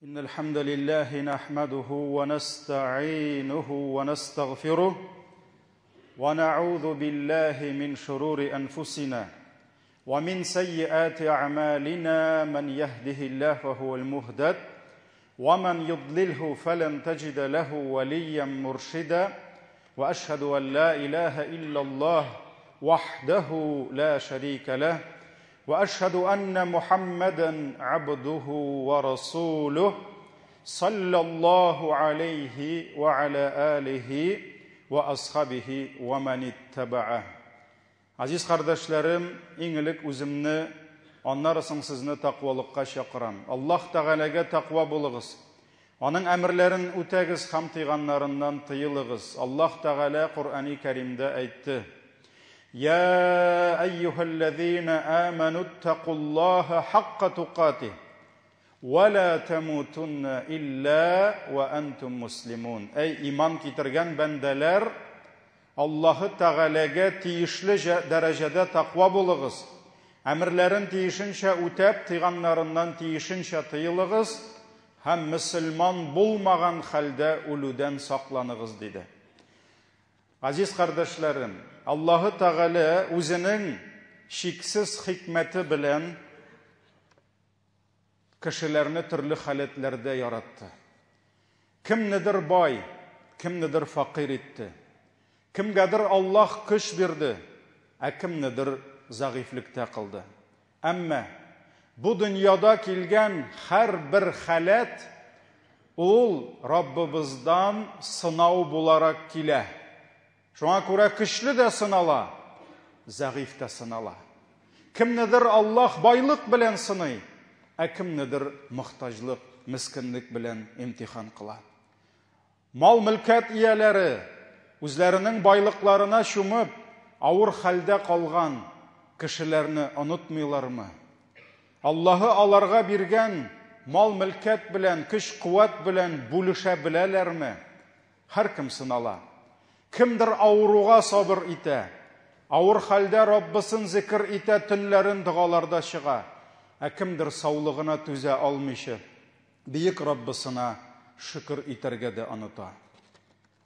إن الحمد لله نحمده ونستعينه ونستغفره ونعوذ بالله من شرور أنفسنا ومن سيئات أعمالنا، من يهده الله فهو المهتد ومن يضلله فلن تجد له وليا مرشدا، وأشهد أن لا إله إلا الله وحده لا شريك له، وأشهد أن محمدا عبده ورسوله صلى الله عليه وعلى آله وأصحابه ومن اتبعه. Aziz kardeşlerim, иң элек үземне, аннары соң сезне тәкъвалыкка чакырам. Аллаһ Тәгаләгә тәкъва булыгыз. Аның әмерләрен үтәгез һәм тыйганнарыннан тыелыгыз. Аллаһ Тәгалә Коръәни Кәримдә әйтте: Я әйюһәлләзина аману иттакуллаһа хакка тукатих ва ла тамутунна илля ва антум муслимун. Әй иман китергән бәндәләр, Аллаһы Тәгаләгә тиешле дәрәҗәдә тәкъва булыгыз. Әмерләрен тиешенчә үтәп, тыйганнарыннан тиешенчә тыелыгыз һәм мөселман булмаган хәлдә үлүдән сакланыгыз, диде. Азиз кардәшләрем, Аллаһы Тәгалә үзенең чиксез хикмәте белән кешеләрне төрле халәтләрдә яратты. Кемнедер бай, кемнедер факир итте. Кемгәдер Аллаһ көч бирде, ә кемнедер зәгыйфьлектә кылды. Әмма бу дөньяда килгән һәрбер халәт ул Раббыбыздан сынау буларак килә. Шуңа күрә көчле дә сынала, зәгыйфь тә сынала. Кемнедер Аллаһ байлык белән сыный, ә кемнедер мохтаҗлык, мескенлек белән имтихан кыла. Мал-мөлкәт ияләре үзләренең байлыкларына чумып, авыр хәлдә калган кешеләрне онытмыйлармы? Аллаһы аларга биргән мал-мөлкәт белән, көч-куәт белән бүлешә беләләрме? Һәркем сынала. Кемдер авыруга сабыр итә, авыр хәлдә Раббысын зикр итә, төнләрен догаларда чыга, ә кемдер саулыгына түзә алмыйча, бөек Раббысына шөкер итәргә дә оныта.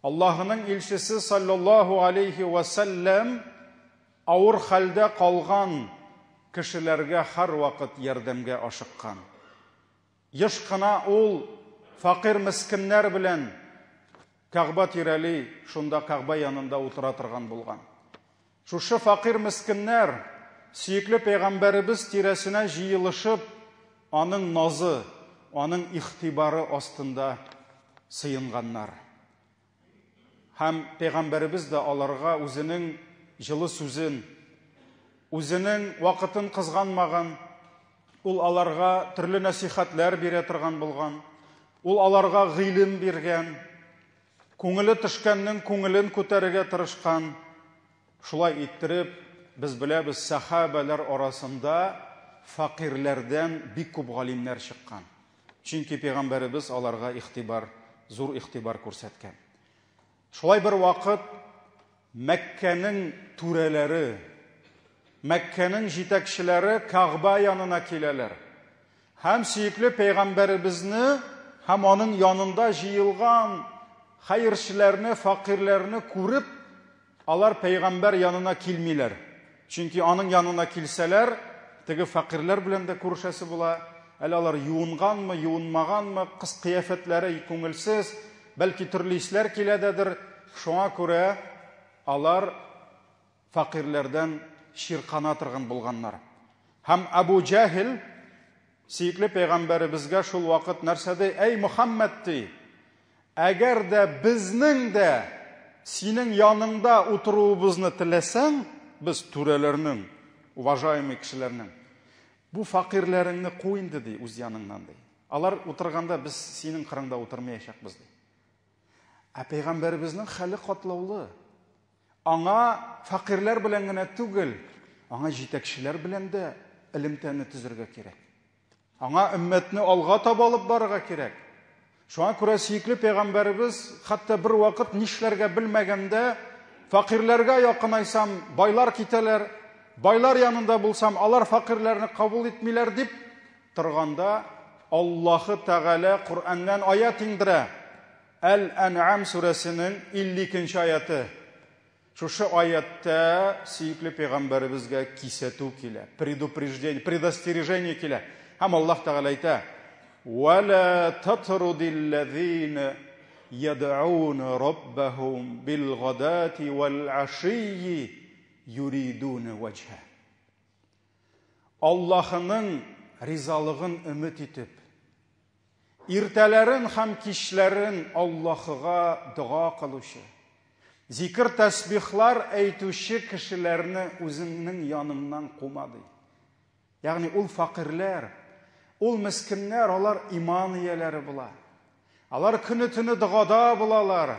Аллаһының илчесе саллаллаһу алейхи ва сәлләм авыр хәлдә калган кешеләргә һәрвакыт ярдәмгә ашыккан. Еш кына ул факир мескеннәр белән Кәгъбә тирәли, шунда Кәгъбә янында утыра торган булган. Шушы факир мескеннәр сөекле пәйгамбәребез тирәсенә җыелышып, аның назы, аның игътибары астында сыенганнар. Һәм пәйгамбәребез дә аларга үзенең җылы сүзен, үзенең вакытын кызганмаган, ул аларга төрле нәсихәтләр бирә торган булган, ул аларга гыйлем биргән, күңеле төшкәннең күңелен күтәрергә тырышкан. Шулай иттереп, без беләбез, сәхабәләр арасында факирләрдән бик күп галимнәр чыккан. Чөнки пәйгамбәребез аларга игътибар, зур игътибар күрсәткән. Шулай бер вакыт Мәккәнең түрәләре, Мәккәнең җитәкчеләре Кәгъбә янына киләләр. Һәм сөекле пәйгамбәребезне һәм аның янында җыелган хәерчеләрне, факирләрне күреп, алар пәйгамбәр янына килмиләр. Чөнки аның янына килсәләр, теге факирләр белән дә күрешәсе була. Әле алар юынганмы, юынмаганмы, кыз кыяфәтләре күңелсез, бәлки төрле исләр киләдәдер. Шуңа күрә алар факирләрдән чиркана торган булганнар. Һәм Абу Җаһил сөекле пәйгамбәребезгә шул вакыт нәрсә ди? Әй Мөхәммәд, ди, әгәр дә безнең дә синең яныңда утыруыбызны теләсәң, без түрәләрнең, уважаемый кешеләрнең, бу факирләреңне куй инде, ди, үз яныңнан, ди. Алар утырганда без синең кырыңда утырмаячакбыз, ди. Ә пәйгамбәребезнең хәле катлаулы. Аңа факирләр белән генә түгел, аңа җитәкчеләр белән дә элемтәне төзергә кирәк. Аңа өммәтне алга таба алып барырга кирәк. Шуңа күрә сөекле пәйгамбәребез хәтта бер вакыт нишләргә белмәгәндә, факирләргә якынайсам, байлар китәләр, байлар янында булсам, алар факирләрне кабул итмиләр дип торганда, Аллаһы Тәгалә Коръәннән аят иңдерә. Әл-Ән'ам сүрәсенең 52 нче аяты. Шушы аятта сөекле пәйгамбәребезгә кисәтү килә, предупреждение, предостережение килә. Һәм Аллаһ Тәгалә әйтә: "Ва ла татрудиллазина яд'уна раббахум бил-гадати вал-ашийи юридуна ваҗһа." Аллаһының ризалыгын өмет итеп, иртәләрен һәм кичләрен Аллаһыга дога кылучы, зикр тәсбихлар әйтүче кешеләрне үзеңнең яныңнан кума, ди. Ягъни ул факирләр, ул мескеннәр, алар иман ияләре була. Алар көне-төне догада булалар.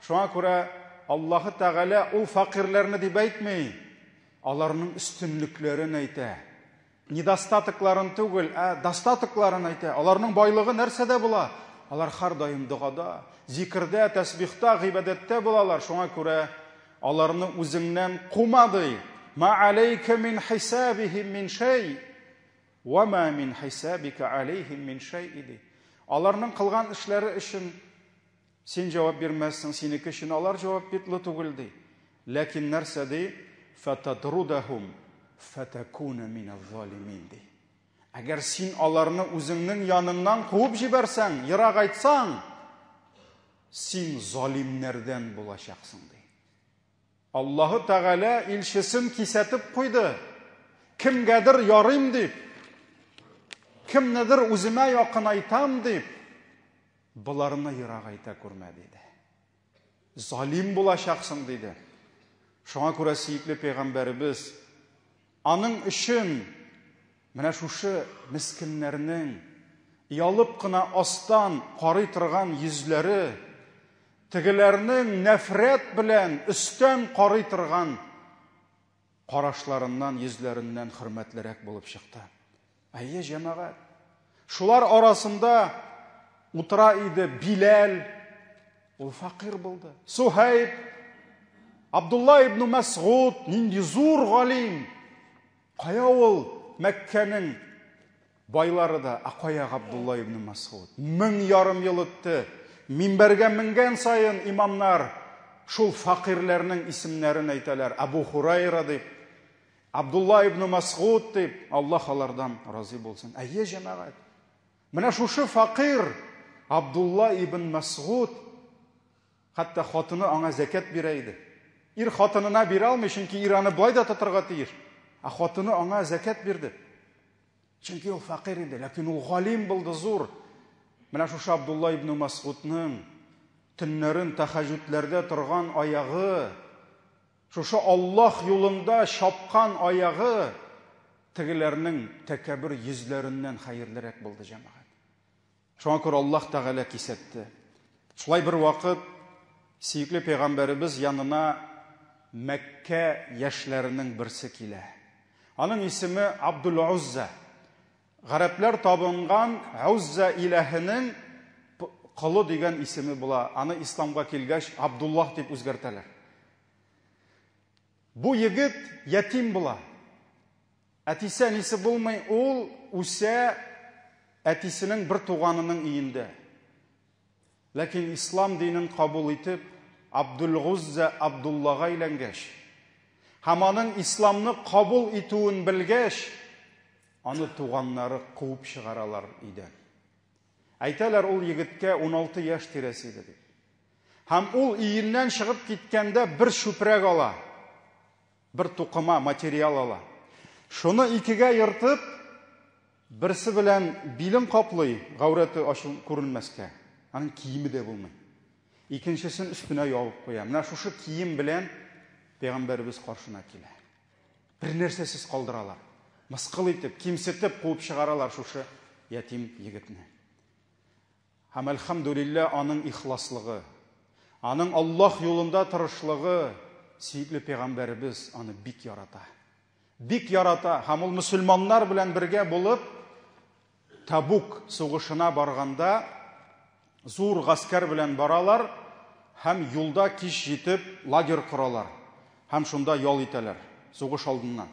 Шуңа күрә Аллаһы Тәгалә ул факирләрне дип әйтми, аларның өстенлекләрен әйтә. Недостатокларын түгел, ә достатокларын әйтә. Аларның байлыгы нәрсәдә була? Алар һәрдаим догада, зикрдә, тәсбихта, гыйбадәттә булалар. Шуңа күрә аларны үзеңнән кума, ди. Ма алейка мин хисабихим мин шәй, ва ма мин хисабика алейхим мин шәй, ди. Аларның кылган эшләре өчен син җавап бирмәссең, синеке өчен алар җаваплы түгел, ди. Ләкин нәрсә ди? Фататрудахум фатакуна миназ-залимин, ди. Әгәр син аларны үзеңнең яныңнан куып җибәрсәң, ерагайтсаң, син залимнәрдән булачаксың, ди. Аллаһы Тәгалә илчесен кисәтеп куйды. Кемгәдер ярыйм дип, кемнедер үземә якынайтам дип, боларны ерагайта күрмә, диде. Залим булачаксың, диде. Шуңа күрә сөекле пәйгамбәребез аның өчен менә шушы мескеннәрнең ялып кына астан карый торган йөзләре, тегеләрнең нәфрәт белән өстән карый торган карашларыннан, йөзләреннән хөрмәтлерәк булып чыкты. Әйе, җәмәгать. Шулар арасында утыра иде Биләл, ул факир булды. Сухайб, Абдулла ибн Мәсгуд, нинди зур галим. Кая ул Мәккәнең байлары да, ә кая Габдулла ибн Мәсгуд? 1500 ел үтте. Минбәргә менгән саен имамнар шул факирләрнең исемнәрен әйтәләр. Абу Хурайра дип, Абдулла ибн Мәсгуд дип, Аллаһ алардан разый булсын. Әйе, җәмәгать. Менә шушы факир Абдулла ибн Мәсгуд, хәтта хатыны аңа зәкят бирә иде. Ир хатынына бирә алмый, чөнки ир аны болай да тотарга тиеш. Ә хатыны аңа зәкят бирде. Чөнки ул факир иде, ләкин ул галим булды зур. Менә шушы Абдулла ибн Мәсгудның төннәрен тәхәҗҗүдләрдә торган аягы, шушы Аллаһ юлында чапкан аягы тегеләрнең тәкәббер йөзләреннән хәерлерәк булды, җәмәгать. Шуңа күрә Аллаһ Тәгалә кисәтте. Шулай бер вакыт сөекле пәйгамбәребез янына Мәккә яшьләренең берсе килә. Аның исеме Абдул Узза. Гарәпләр табынган Узза иләһенең колы дигән исеме була. Аны исламга килгәч Абдуллаһ дип үзгәртәләр. Бу егет ятим була. Әтисе әнисе булмый, ул үсә әтисенең бер туганының өендә. Ләкин ислам динен кабул итеп, Абдул-Гузза Абдуллага әйләнгәч, һәм аның исламны кабул итүен белгәч, аны туганнары куып чыгаралар өйдән. Әйтәләр, ул егеткә 16 яшь тирәсе иде дип. Һәм ул өеннән чыгып киткәндә бер чүпрәк ала. Бер тукыма материал ала. Шуны икегә ертып, берсе белән билен каплый, гаурәте ачыл күренмәскә. Аның киеме дә булмый. Икенчесен өстенә ябып куя. Менә шушы кием белән пәйгамбәребез каршына килә. Бер нәрсәсез калдыралар. Мыскыл итеп, кимсетеп куып чыгаралар шушы ятим егетне. Һәм әлхәмдүлилләһ аның ихласлыгы, аның Аллаһ юлында тырышлыгы, сөекле пәйгамбәребез аны бик ярата. Бик ярата һәм ул мөселманнар белән бергә булып Табук сугышына барганда зур гаскәр белән баралар һәм юлда кич җитеп лагерь коралар һәм шунда ял итәләр сугыш алдыннан.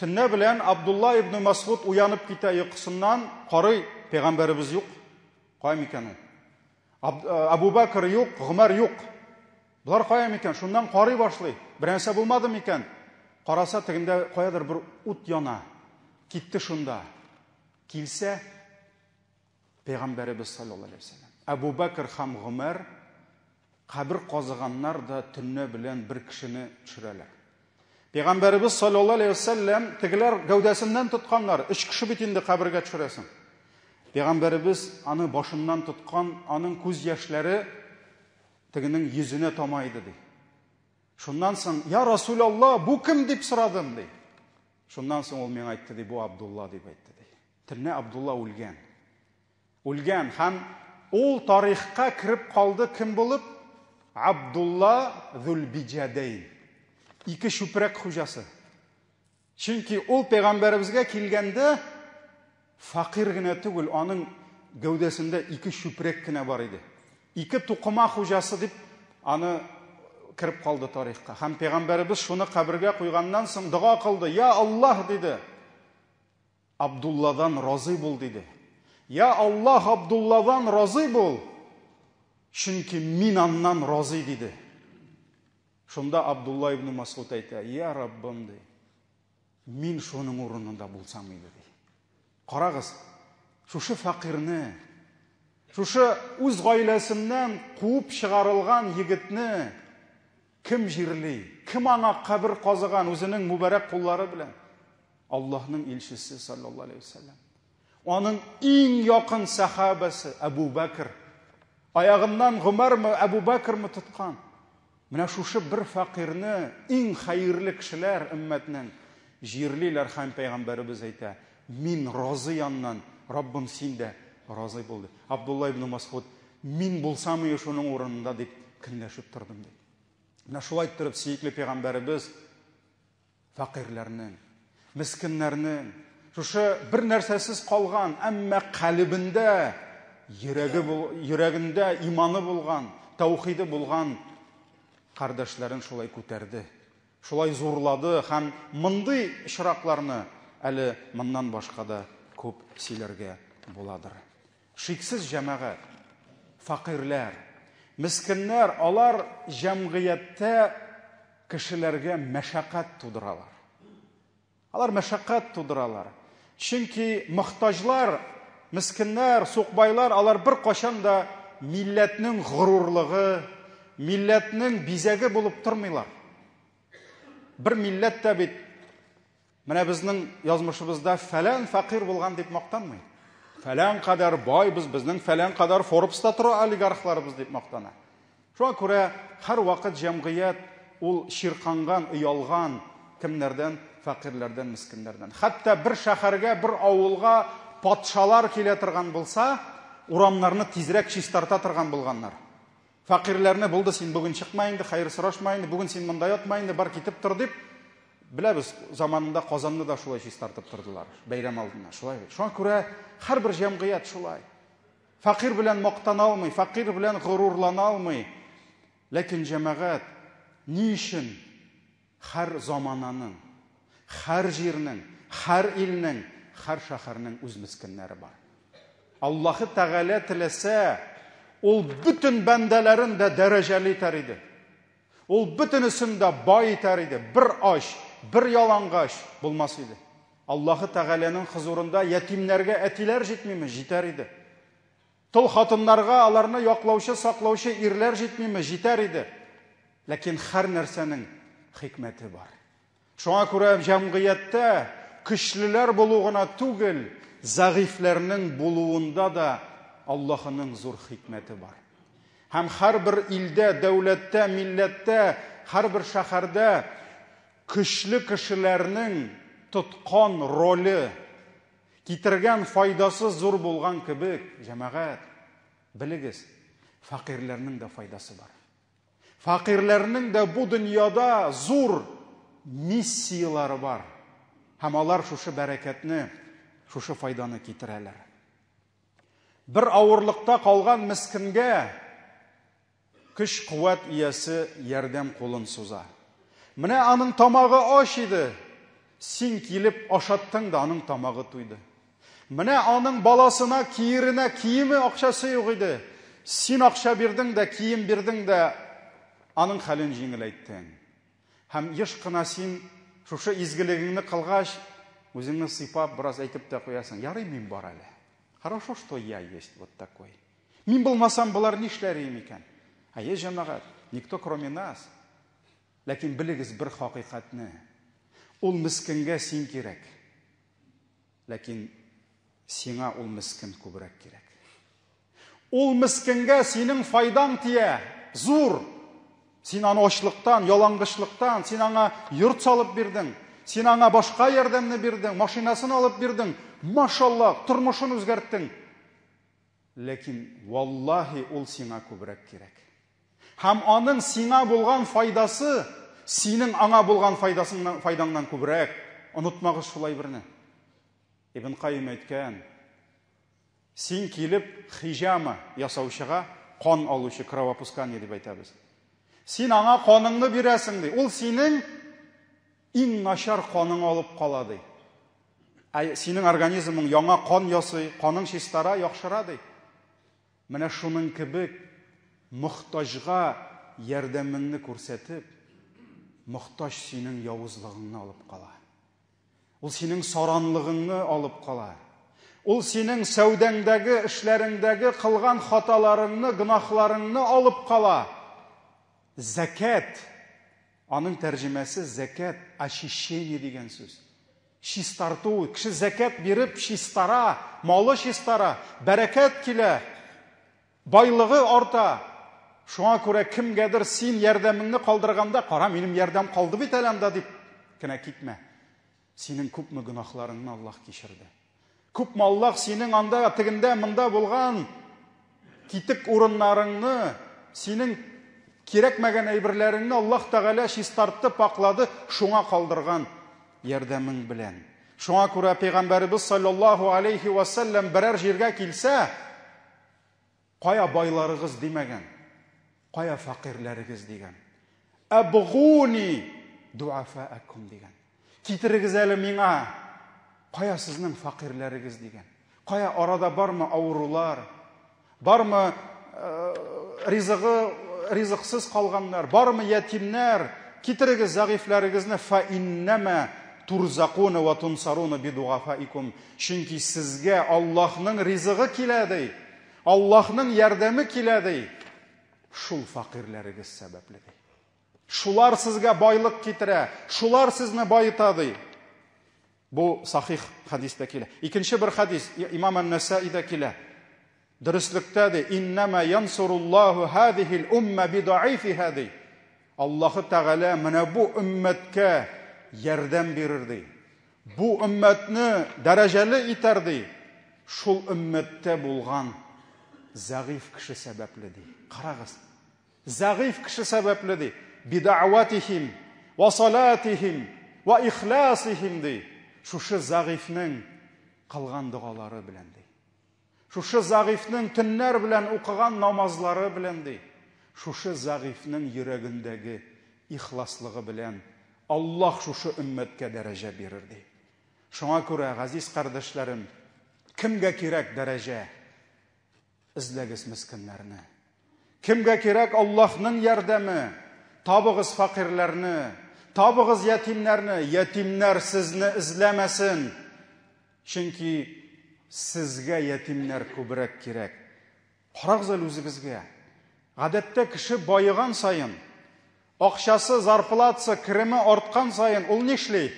Төнлә белән Абдулла ибн Мәсгуд уянып китә йокысыннан, карый, пәйгамбәребез юк. Кая микән ул? Абу Бәкр юк, Гомәр юк. Болар кая микән? Шуннан карый башлый. Бер нәрсә булмады микән? Караса, тегендә каядыр бер ут яна. Китте шунда. Килсә, пәйгамбәребез саллаллаһу алейһи вәсәлләм. Абу Бәкр һәм Гомәр кабер казыганнар да төнлә белән бер кешене төшерәләр. Пәйгамбәребез саллаллаһу алейһи вәсәлләм тегеләр гәүдәсеннән тотканнар. Өч кеше бит инде кабергә төшерәсең. Пәйгамбәребез аны башыннан тоткан, аның күз яшьләре тегенең йөзенә тама иде ди. Шуннан соң, "Я Расулалла, бу кем?" дип сорадым ди. Шуннан соң ул миңа әйтте ди, "Бу Абдулла" дип әйтте ди. Төнлә Абдулла үлгән. Үлгән һәм ул тарихка кереп калды кем булып? Абдулла Зулбиҗадәйн. Ике чүпрәк хуҗасы. Чөнки ул пәйгамбәребезгә килгәндә факир генә түгел, аның гәүдәсендә ике чүпрәк кенә бар иде. Ике тукыма хуҗасы дип аны кереп калды тарихка. Һәм пәйгамбәребез шуны кабергә куйганнан соң дога кылды. Я Аллаһ диде. Абдулладан разый бул, диде. Я Аллаһ, Абдулладан разый бул, чөнки мин аннан разый, диде. Шунда Абдулла ибн Масуд әйтә, Я Раббым, ди, мин шуның урынында булсам иде, ди. Карагыз, шушы фәкыйрьне, шушы үз гаиләсеннән куып чыгарылган егетне кем җирли, кем аңа кабер казыган үзенең мөбарәк куллары белән? Аллаһның илчесе саллаллаһу алейһи вәсәлләм. Аның иң якын сәхабәсе Әбу Бәкр. Аягыннан Гомәрме, Әбу Бәкрме тоткан. Менә шушы бер фәкыйрьне иң хәерле кешеләр өммәтнең җирлиләр һәм пәйгамбәребез әйтә, мин разый аннан, Раббым син дә разый бул ди. Абдулла ибн Масгуд, мин булсам и шуның урынында дип көнләшеп тордым ди. Менә шулай иттереп сөекле пәйгамбәребез Фәкыйрьләрнең, мескеннәрнең, шушы бер нәрсәсез калган, әмма калебендә, йөрәге, йөрәгендә иманы булган, таухиды булган кардәшләрен шулай күтәрде, шулай зурлады һәм мондый очракларны әле моннан башка да күп сөйләргә буладыр. Шиксез җәмәгать, фәкыйрьләр, мескеннәр, алар җәмгыятьтә кешеләргә мәшәкать тудыралар. Алар мәшәкать тудыралар. Чөнки мохтаҗлар, мескеннәр, сукбайлар, алар беркайчан да милләтнең горурлыгы, милләтнең бизәге булып тормыйлар. Бер милләт тә бит менә безнең язмышыбызда фәлән фәкыйрь булган дип мактанмый. Фәлән кадәр байбыз, безнең фәлән кадәр Форбста тора олигархларыбыз дип мактана. Шуңа күрә һәрвакыт җәмгыять ул чирканган, оялган кемнәрдән? Фәкыйрьләрдән, мескеннәрдән. Хәтта бер шәһәргә, бер авылга патшалар килә торган булса, урамнарны тизрәк чистарта торган булганнар. Фәкыйрьләрне булды, син бүген чыкма инде, хәер сорашма инде, бүген син монда ятма инде, бар китеп тор дип, беләбез, заманында Казанны да шулай чистартып тордылар, бәйрәм алдыннан, шулай бит. Шуңа күрә һәрбер җәмгыять шулай. Фәкыйрь белән мактана алмый, фәкыйрь белән горурлана алмый. Ләкин җәмәгать ни өчен һәр замананың, һәр җирнең, һәр илнең, һәр шәһәрнең үз мескеннәре бар. Аллаһы Тәгалә теләсә, ул бөтен бәндәләрен дә дәрәҗәле итәр иде. Ул бөтенесен дә бай итәр иде. Бер ач, бер ялангач булмас иде. Аллаһы Тәгаләнең хозурында ятимнәргә әтиләр җитмиме? Җитәр иде. Тол хатыннарга аларны яклаучы, саклаучы ирләр җитмиме? Җитәр иде. Ләкин һәр нәрсәнең хикмәте бар. Шуңа күрә җәмгыятьтә көчлеләр булу гына түгел, зәгыйфьләрнең булуында да Аллаһының зур хикмәте бар. Һәм һәрбер илдә, дәүләттә, милләттә, һәрбер шәһәрдә көчле кешеләрнең тоткан роле, китергән файдасы зур булган кебек, җәмәгать, белегез, фәкыйрьләрнең дә файдасы бар. Фәкыйрьләрнең дә бу дөньяда зур миссияләре бар. Һәм алар шушы бәрәкәтне, шушы файданы китерәләр. Бер авырлыкта калган мескенгә көч-куәт иясе ярдәм кулын суза. Менә аның тамагы ач иде, син килеп ашаттың да аның тамагы туйды. Менә аның баласына киеренә киеме акчасы юк иде. Син акча бирдең дә, кием бирдең дә, аның хәлен җиңеләйттең. Һәм еш кына син шушы изгелегеңне кылгач, үзеңне сыйпап бераз әйтеп тә куясың. Ярый мин бар әле. Хорошо, что я есть вот такой. Мин булмасам, болар нишләр икән? Әйе, җәмәгать, никто кроме нас. Ләкин белегез бер хакыйкатьне. Ул мескенгә син кирәк. Ләкин сиңа ул мескен күбрәк кирәк. Ул мескенгә синең файдаң тия, зур. Син аны ачлыктан, ялангачлыктан, син аңа йорт салып бирдең, син аңа башка ярдәмне бирдең, машинасын алып бирдең, машаллаһ, тормышын үзгәрттең. Ләкин валлаһи ул сиңа күбрәк кирәк. Һәм аның сиңа булган файдасы синең аңа булган файдасыңнан файдаңнан күбрәк. Онытмагыз шулай берне. Ибн Кайим әйткән, син килеп хиҗама ясаучыга кан алучы кровопускание дип әйтәбез. Син аңа каныңны бирәсең ди. Ул синең иң начар каның алып кала ди. Ә синең организмың яңа кан ясый, каның чистара, яхшыра ди. Менә шуның кебек мохтаҗга ярдәмеңне күрсәтеп, мохтаҗ синең явызлыгыңны алып кала. Ул синең саранлыгыңны алып кала. Ул синең сәүдәңдәге, эшләреңдәге кылган хаталарыңны, гөнаһларыңны алып кала. Зәкәт, аның тәрҗемәсе зәкәт, очищение дигән сүз. Чистарту, кеше зәкәт биреп чистара, малы чистара, бәрәкәт килә, байлыгы арта. Шуңа күрә кемгәдер син ярдәмеңне калдырганда, кара, минем ярдәм калды бит әле анда дип кенә китмә. Синең күпме гөнаһларыңны Аллаһ кичерде. Күпме Аллаһ синең анда, тегендә, монда булган китек урыннарыңны, синең кирәкмәгән әйберләреңне Аллаһ Тәгалә чистартты, паклады, шуңа калдырган ярдәмең белән. Шуңа күрә Пәйгамбәребез саллаллаһу алейхи ва саллям берәр җиргә килсә, кая байларыгыз димәгән, кая фәкыйрьләрегез дигән. Әбгуни дуафаакум дигән. Китерегез әле миңа, кая сезнең фәкыйрьләрегез дигән. Кая арада бармы авырулар, бармы ризыгы ризыксыз калганнар, бармы ятимнәр, китерегез зәгыйфьләрегезне, фа иннама турзакуна ва тунсаруна бидугафаикум. Чөнки сезгә Аллаһның ризыгы килә ди. Аллаһның ярдәме килә ди. Шул фәкыйрьләрегез сәбәпле ди. Шулар сезгә байлык китерә, шулар сезне байыта ди. Бу сахих хадистә килә. Икенче бер хадис Имам ан-Насаида килә. Дөреслектә ди, иннама янсуруллаһу һазихил умма бидаифиха ди. Аллаһы Тәгалә менә бу өммәткә ярдәм бирер ди. Бу өммәтне дәрәҗәле итәр ди. Шул өммәттә булган зәгыйф кеше сәбәпле ди. Карагыз. Зәгыйф кеше сәбәпле ди. Бидәватихим ва салатихим ва ихласихим ди. Шушы зәгыйфнең кылган догалары белән ди. Шушы зәгыйфнең төннәр белән укыган намазлары белән ди. Шушы зәгыйфнең йөрәгендәге ихласлыгы белән Аллаһ шушы өммәткә дәрәҗә бирер ди. Шуңа күрә, газиз кардәшләрем, кемгә кирәк дәрәҗә? Эзләгез мескеннәрне. Кемгә кирәк Аллаһның ярдәме? Табыгыз фәкыйрьләрне, табыгыз ятимнәрне. Ятимнәр сезне эзләмәсен. Чөнки сезгә ятимнәр күбрәк кирәк. Карагыз әле үзегезгә. Гадәттә кеше баеган саен, акчасы, зарплатасы, кереме арткан саен ул нишли?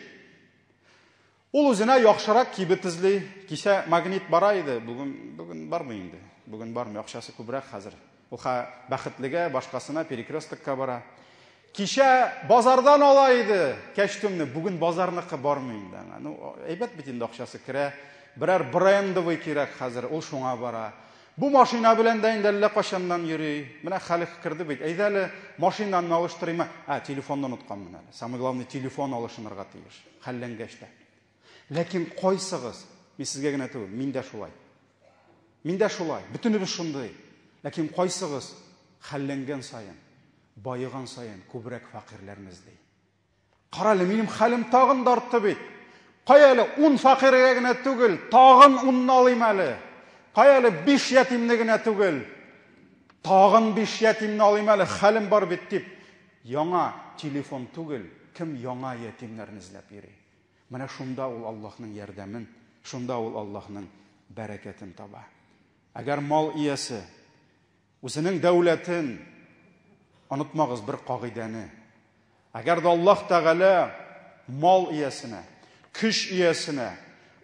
Ул үзенә яхшырак кибет эзли. Кичә Магнит бара иде, бүген бүген бармый инде. Бүген бармый, акчасы күбрәк хәзер. Ул ха бәхетлегә, башкасына перекрестокка бара. Кичә базардан ала иде кәчтүмне, бүген базарныкы бармый инде аңа. Ну, әйбәт бит инде акчасы керә. Берәр брендовый кирәк хәзер, ул шуңа бара. Бу машина белән дә инде әллә кайчаннан йөри. Менә хәле керде бит. Әйдә әле машинаны алыштырыйм. А, телефонны онытканмын әле. Самое главное, телефон алышынырга тиеш. Хәлләнгәч тә. Ләкин кайсыгыз, мин сезгә генә түгел, мин дә шулай. Мин дә шулай, бөтенебез шундый. Ләкин кайсыгыз хәлләнгән саен, баеган саен күбрәк фәкыйрьләрне эзли. Кара әле, минем хәлем тагын да артты бит. Кая әле 10 фәкыйрьгә генә түгел, тагын 10-ны алыйм әле. Кая әле 5 ятимне генә түгел, тагын 5 ятимне алыйм әле, хәлем бар бит дип, яңа телефон түгел, кем яңа ятимнәрне эзләп йөри. Менә шунда ул Аллаһның ярдәмен, шунда ул Аллаһның бәрәкәтен таба. Әгәр мал иясе үзенең дәүләтен онытмагыз бер кагыйдәне. Әгәр дә Аллаһ Тәгалә мал иясенә, көч иясенә,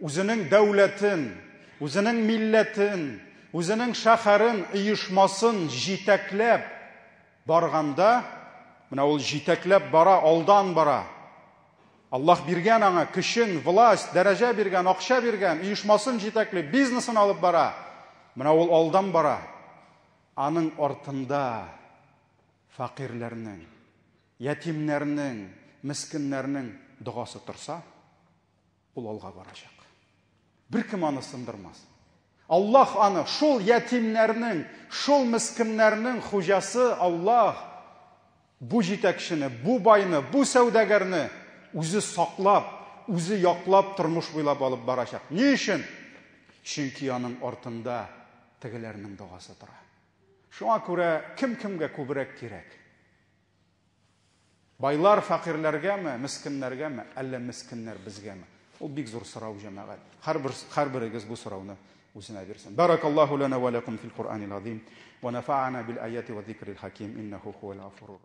үзенең дәүләтен, үзенең милләтен, үзенең шәһәрен, оешмасын җитәкләп барганда, менә ул җитәкләп бара, алдан бара. Аллаһ биргән аңа көчен, власть, дәрәҗә биргән, акча биргән, оешмасын җитәкли, бизнесын алып бара. Менә ул алдан бара. Аның артында фәкыйрьләрнең, ятимнәрнең, мескеннәрнең догасы торса, ул алга барачак. Беркем аны сындырмас. Аллаһ аны шул ятимнәрнең, шул мескеннәрнең хуҗасы Аллаһ бу җитәкчене, бу байны, бу сәүдәгәрне үзе саклап, үзе яклап тормыш буйлап алып барачак. Ни өчен? Чөнки аның артында тегеләрнең догасы тора. Шуңа күрә кем кемгә күбрәк кирәк? Байлар фәкыйрьләргәме, мескеннәргәме, әллә мескеннәр безгәме? Ул бик зур сорау, җәмәгать. Һәрбер һәрберегез бу сорауны үзенә бирсен. Баракаллаһу лана ва лакум фил Куръанил азим ва нафа'ана бил аяти ва зикрил хаким иннаху хуал гафурур.